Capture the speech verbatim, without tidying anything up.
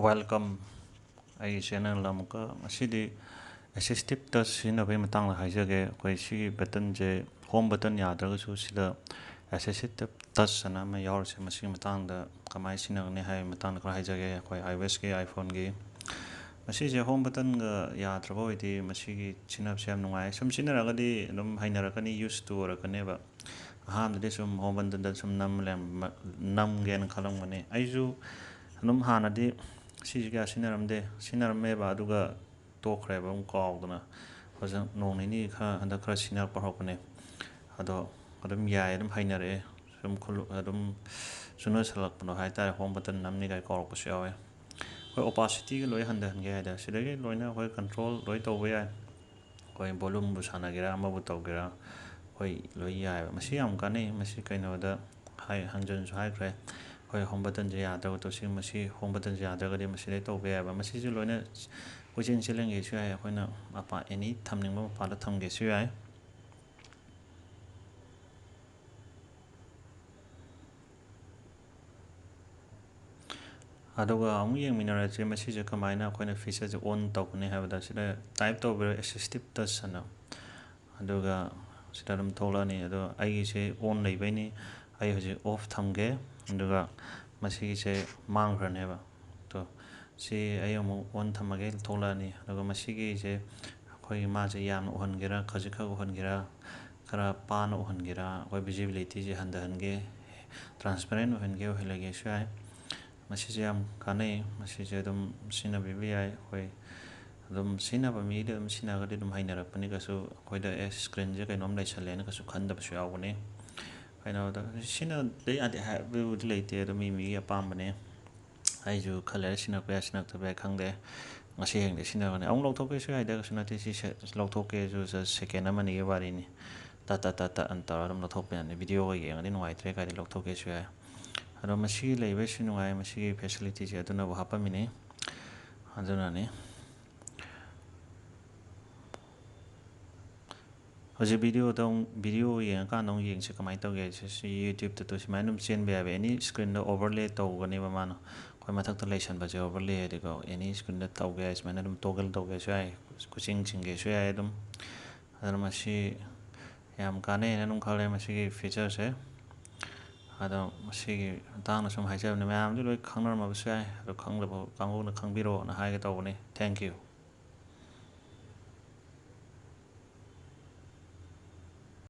Welcome ꯑꯩꯒꯤ channel ꯑꯃꯨꯛꯀ꯫ ꯉꯁꯤꯗꯤ assistive touch ꯁꯤꯖꯤꯟꯅꯕꯒꯤ ꯃꯇꯥꯡꯗ ꯍꯥꯏꯖꯒꯦ꯫ ꯑꯩꯈꯣꯏ ꯁꯤꯒꯤ buttonꯁꯦ, home button ꯌꯥꯗ꯭ꯔꯒꯁꯨ ꯁꯤꯗ assistive touch ꯑꯅ ꯑꯃ ꯌꯥꯎꯔꯤꯁꯦ, ꯃꯁꯤꯒꯤ ꯃꯇꯥꯡꯗ ꯀꯃꯥꯏꯅ ꯁꯤꯖꯤꯟꯅꯒꯅꯤ ꯍꯥꯏꯕꯒꯤ ꯃꯇꯥꯡꯗ ꯈꯔ ꯍꯥꯏꯖꯒꯦ꯫ ꯑꯩꯈꯣꯏ iOSꯀꯤ, iPhoneꯒꯤ ꯃꯁꯤꯁꯦ home buttonꯒ ꯌꯥꯗ꯭ꯔꯕ ꯑꯣꯏꯗꯤ ꯃꯁꯤꯒꯤ ꯁꯤꯖꯤꯟꯅꯕꯁꯦ ꯌꯥꯝ ꯅꯨꯡꯉꯥꯏ꯫ ꯁꯨꯝ ꯁꯤꯖꯤꯟꯅꯔꯒꯗꯤ ꯑꯗꯨꯝ ꯍꯩꯅꯔꯛꯀꯅꯤ, used to ꯑꯣꯏꯔꯛꯀꯅꯦꯕ꯫ ꯑꯍꯥꯟꯕꯗꯤ ꯁꯨꯝ home buttonꯗ ꯁꯨꯝ ꯅꯝ ꯂꯩꯔꯝꯕ-, ꯅꯝꯒꯦꯅ ꯈꯜꯂꯝꯒꯅꯤ꯫ ꯑꯩꯁꯨ ꯑꯗꯨꯝ ꯍꯥꯟꯅꯗꯤ ꯁꯤꯁꯦ ꯀꯌꯥ ꯁꯤꯖꯤꯟꯅꯔꯝꯗꯦ, ꯁꯤꯖꯤꯟꯅꯔꯝꯃꯦꯕ, ꯑꯗꯨꯒ ꯇꯣꯛꯈ꯭ꯔꯦꯕ, ꯑꯗꯨꯝ ꯀꯥꯎꯗꯅ꯫ ꯍꯧꯖꯤꯛ ꯅꯣꯡ ꯅꯤꯅꯤ ꯈꯔ, ꯍꯟꯗꯛ ꯈꯔ ꯁꯤꯖꯤꯟꯅꯔꯛꯄ ꯍꯧꯔꯛꯄꯅꯦ꯫ ꯑꯗꯣ ꯑꯗꯨꯝ ꯌꯥꯏ, ꯑꯗꯨꯝ ꯍꯩꯅꯔꯛꯑꯦ꯫ ꯁꯨꯝ ꯈꯨꯜ-, ꯑꯗꯨꯝ ꯆꯨꯅꯁꯜꯂꯛꯄꯗꯣ ꯍꯥꯏꯇꯥꯔꯦ, home button ꯅꯝꯅꯤꯡꯉꯥꯏ ꯀꯥꯎꯔꯛꯄꯁꯨ ꯌꯥꯎꯋꯦ꯫ ꯑꯩꯈꯣꯏ opacityꯒ ꯂꯣꯏ ꯍꯟꯊꯍꯟꯒꯦ ꯍꯥꯏꯗꯤ ꯁꯤꯗꯒꯤ ꯂꯣꯏꯅ ꯑꯩꯈꯣꯏ control ꯂꯣꯏ ꯇꯧꯕ ꯌꯥꯏ꯫ ꯑꯩꯈꯣꯏ volumeꯕꯨ ꯁꯥꯟꯅꯒꯦꯔꯥ, ꯑꯃꯕꯨ ꯇꯧꯒꯦꯔꯥ, ꯑꯩꯈꯣꯏ ꯂꯣꯏ ꯌꯥꯏꯑꯕ꯫ ꯃꯁꯤ ꯌꯥꯝ ꯀꯥꯟꯅꯩ꯫ ꯃꯁꯤ ꯀꯩꯅꯣꯗ ꯍꯥꯏ-, ꯍꯟꯖꯟꯁꯨ ꯍꯥꯏꯈ꯭ꯔꯦ, ꯑꯩꯈꯣꯏ home buttonꯁꯦ ꯌꯥꯗ꯭ꯔꯒ ꯇꯧꯁꯤ꯫ ꯃꯁꯤ home buttonꯁꯦ ꯌꯥꯗ꯭ꯔꯒꯗꯤ ꯃꯁꯤꯗꯩ ꯇꯧꯕ ꯌꯥꯏꯑꯕ꯫ ꯃꯁꯤꯁꯨ ꯂꯣꯏꯅ ꯀꯣꯏꯆꯦꯟ ꯆꯦꯜꯍꯟꯒꯦꯁꯨ ꯌꯥꯏ, ꯑꯩꯈꯣꯏꯅ ꯃꯄꯥ, any ꯊꯝꯅꯤꯡꯕ ꯃꯄꯥꯗ ꯊꯝꯒꯦꯁꯨ ꯌꯥꯏ꯫ ꯑꯗꯨꯒ ꯑꯃꯨꯛ ꯌꯦꯡꯃꯤꯟꯅꯔꯁꯦ, ꯃꯁꯤꯁꯦ ꯀꯃꯥꯏꯅ ꯑꯩꯈꯣꯏꯅ featureꯁꯦ on ꯇꯧꯒꯅꯤ ꯍꯥꯏꯕꯗ, ꯁꯤꯗ type ꯇꯧꯕꯤꯔꯣ, assistive touch ꯑꯅ꯫ ꯑꯗꯨꯒ ꯁꯤꯗ ꯑꯗꯨꯝ ꯊꯣꯛꯂꯛꯑꯅꯤ꯫ ꯑꯗꯣ ꯑꯩꯒꯤꯁꯦ on ꯂꯩꯕꯩꯅꯤ, ꯑꯩ ꯍꯧꯖꯤꯛ off ꯊꯝꯒꯦ꯫ ꯑꯗꯨꯒ ꯃꯁꯤꯒꯤꯁꯦ ꯃꯥꯡꯈ꯭ꯔꯅꯦꯕ꯫ ꯑꯗꯣ ꯁꯤ ꯑꯩ ꯑꯃꯨꯛ on ꯊꯝꯃꯒꯦ, ꯊꯣꯛꯂꯛꯑꯅꯤ꯫ ꯑꯗꯨꯒ ꯃꯁꯤꯒꯤꯁꯦ ꯑꯩꯈꯣꯏꯒꯤ ꯃꯥꯁꯦ ꯌꯥꯝꯅ ꯎꯍꯟꯒꯦꯔꯥ, ꯈꯖꯤꯛꯈꯛ ꯎꯍꯟꯒꯦꯔꯥ, ꯈꯔ ꯄꯥꯅ ꯎꯍꯟꯒꯦꯔꯥ, ꯑꯩꯈꯣꯏ visibilityꯁꯦ ꯍꯟꯊꯍꯟꯒꯦ, transparent ꯑꯣꯏꯍꯟꯒꯦ, ꯑꯣꯏꯍꯜꯂꯒꯦꯁꯨ ꯌꯥꯏ꯫ ꯃꯁꯤꯁꯦ ꯌꯥꯝ ꯀꯥꯟꯅꯩ, ꯃꯁꯤꯁꯦ ꯑꯗꯨꯝ ꯁꯤꯖꯤꯟꯅꯕꯤꯕ ꯌꯥꯏ꯫ ꯑꯩꯈꯣꯏ ꯑꯗꯨꯝ ꯁꯤꯖꯤꯟꯅꯕ ꯃꯤꯗꯤ ꯑꯗꯨꯝ ꯁꯤꯖꯤꯟꯅꯔꯒꯗꯤ ꯑꯗꯨꯝ ꯍꯩꯅꯔꯛꯄꯅꯤ꯫ ꯀꯩꯁꯨ ꯑꯩꯈꯣꯏꯗ "ꯑꯦ, screenꯁꯦ ꯀꯩꯅꯣꯝ ꯂꯩꯁꯜꯂꯦꯅ" ꯀꯩꯁꯨ ꯈꯟꯗꯕꯁꯨ ꯌꯥꯎꯕꯅꯤ꯫ ꯀꯩꯅꯣꯗ ꯁꯤꯖꯤꯟꯅꯗ ꯌꯥꯗꯦ ꯍꯥꯏꯕꯕꯨꯗꯤ ꯂꯩꯇꯦ, ꯑꯗꯨ ꯃꯤ ꯃꯤꯒꯤ ꯑꯄꯥꯝꯕꯅꯦ꯫ ꯑꯩꯁꯨ ꯈꯔ ꯂꯩꯔ ꯁꯤꯖꯤꯟꯅꯔꯛꯄ ꯌꯥꯏ, ꯁꯤꯖꯤꯟꯅꯔꯛꯇꯕ ꯌꯥꯏ, ꯈꯪꯗꯦ꯫ ꯉꯁꯤ ꯍꯌꯦꯡꯗꯤ ꯁꯤꯖꯤꯟꯅꯔꯅꯤ꯫ ꯑꯃꯨꯛ ꯂꯧꯊꯣꯛꯀꯦꯁꯨ ꯌꯥꯏꯗ, ꯀꯩꯁꯨ ꯅꯠꯇꯦ꯫ ꯁꯤ ꯁꯦ-, ꯂꯧꯊꯣꯛꯀꯦꯁꯨ just second ꯑꯃ ꯑꯅꯤꯒꯤ ꯋꯥꯔꯤꯅꯤ꯫ ꯇꯠ ꯇꯠ ꯇꯠ ꯇꯠ ꯑꯅ ꯇꯧꯔꯒ ꯑꯗꯨꯝ ꯂꯧꯊꯣꯛꯄ ꯌꯥꯅꯤ꯫ Videoꯒ ꯌꯦꯡꯉꯗꯤ ꯅꯨꯡꯉꯥꯏꯇ꯭ꯔꯦ ꯀꯥꯏꯗꯤ ꯂꯧꯊꯣꯛꯀꯦꯁꯨ ꯌꯥꯏ꯫ ꯑꯗꯣ ꯃꯁꯤꯒꯤ ꯂꯩꯕꯩꯁꯨ ꯅꯨꯡꯉꯥꯏ, ꯃꯁꯤꯒꯤ facilityꯁꯦ ꯑꯗꯨꯅꯕꯨ ꯍꯥꯞꯄꯝꯃꯤꯅꯤ꯫ ꯑꯗꯨꯅꯅꯤ꯫ ꯍꯧꯖꯤꯛ ꯚꯤꯗꯤꯑꯣꯗ ꯑꯃꯨꯛ, ꯚꯤꯗꯤꯑꯣ ꯌꯦꯡꯉꯀꯥꯟꯗ ꯑꯃꯨꯛ ꯌꯦꯡꯁꯦ ꯀꯃꯥꯏꯅ ꯇꯧꯒꯦ ꯍꯥꯏꯁꯦ꯫ ꯁꯤ ꯌꯨꯇ꯭ꯌꯨꯕꯇ ꯇꯨ ꯁꯨꯃꯥꯏꯅ ꯑꯗꯨꯝ ꯆꯦꯟꯕ ꯌꯥꯏꯕ, ꯑꯦꯅꯤ ꯁ꯭ꯀ꯭ꯔꯤꯟꯗ ꯑꯣꯚꯔꯂꯦ ꯇꯧꯒꯅꯦꯕ ꯃꯥꯅ꯫ ꯑꯩꯈꯣꯏ ꯃꯊꯛꯇ ꯂꯩꯁꯟꯕꯁꯦ ꯑꯣꯚꯔꯂꯦ ꯍꯥꯏꯗꯤꯀꯣ, ꯑꯦꯅꯤ ꯁ꯭ꯀ꯭ꯔꯤꯟꯗ ꯇꯧꯒꯦ ꯍꯥꯏ, ꯁꯨꯃꯥꯏꯅ ꯑꯗꯨꯝ ꯇꯣꯒꯜ ꯇꯧꯒꯦꯁꯨ ꯌꯥꯏ, ꯀꯣꯏꯆꯤꯡ ꯆꯤꯡꯒꯦꯁꯨ ꯌꯥꯏ ꯑꯗꯨꯝ꯫ ꯑꯗꯨꯅ ꯃꯁꯤ ꯌꯥꯝ ꯀꯥꯟꯅꯩꯅ ꯑꯗꯨꯝ ꯈꯜꯂꯦ ꯃꯁꯤꯒꯤ ꯐꯤꯆꯔꯁꯦ꯫ ꯑꯗꯣ ꯃꯁꯤꯒꯤ ꯃꯇꯥꯡꯗ ꯁꯨꯝ ꯍꯥꯏꯖꯕꯅꯤ, ꯃꯌꯥꯝꯗꯤ ꯂꯣꯏ ꯈꯪꯅꯔꯝꯃꯕꯁꯨ ꯌꯥꯏ, ꯑꯗꯣ ꯈꯪꯗꯕ ꯀꯥꯡꯕꯨꯅ ꯈꯪꯕꯤꯔꯣꯅ ꯍꯥꯏꯒꯦ ꯇꯧꯕꯅꯤ꯫ Thank you꯫